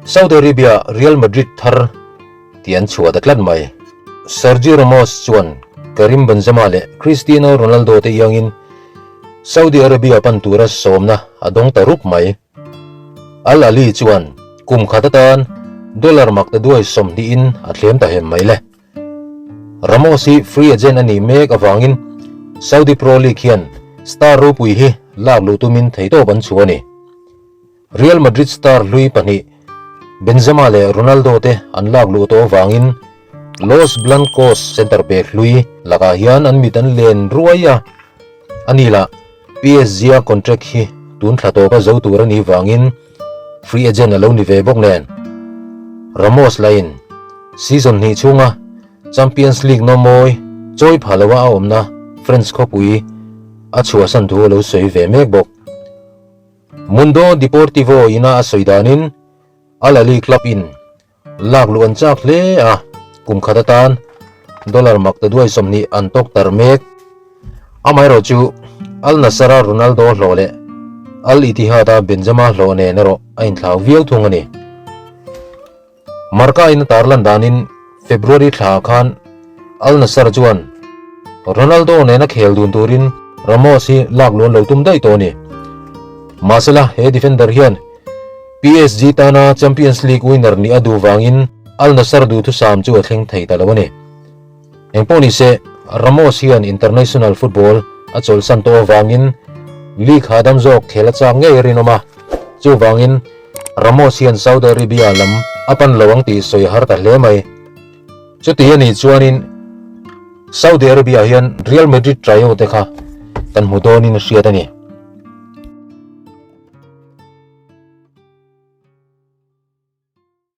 Saudi Arabia Real Madrid thar tih an chhuah ta tlat mai. Sergio Ramos chuan Karim Benzema leh Cristiano Ronaldo te iangin Saudi Arabia pan tura sawmna a dawng ta rup mai. Al Ahly chuan kum khat atan dollar mak ta duai sawmhnihin a thlem ta hem mai le. Ramos hi free agent a nih mek avangin Saudi Pro League hian star ropui hi lak luh tumin theihtawp an chhuah a ni. Real Madrid star hlui pahnih Benzema leh Ronaldo te an lak luh tawh avangin Los Blancos centre back hlui lakah hian an mit an len ruai a, a ni lah PSG-a contract hi tun thla tawpa zo tur a nih vangin free agent a lo ni ve bawk nen. Ramos lahin season hnih chhunga Champions League nawmawi chawi pha loa a awmna French khawpui a chhuahsan thu a lo sawi ve mek bawk. Mundo Deportivo ina a sawi danin Al Ahly club in Lak luh an chak hle a, kum khat atan dollar mak ta duai 20 an tawk tar mek. Amaherawh chu Al Nassr-a Ronaldo hlawh leh Al Ittihad-a Benzema hlawh nen erawh a inthlau viau thung a ni. Marca in a tarlan danin February thlaah khan Al Nassr chuan Ronaldo nena khel dun turin Ramos hi lak luan lo tum daih tawh a ni. Mahsela he defender hian PSG tana Champions League winner nih a duh vangin Al Nassr duhthusam chu a thleng thei ta lo a ni. Engpawh ni se, Ramos hian international football a chawlhsan tawh avangin league hahdam zawk khel a chak ngei a rinawm a, chuvangin Ramos hian Saudi Arabia lam a pan lo ang tih sawi a har ta hle mai. Chuti a nih chuanin Saudi Arabia hian Real Madrid trio te kha kan hmu dawnin a hriat a ni.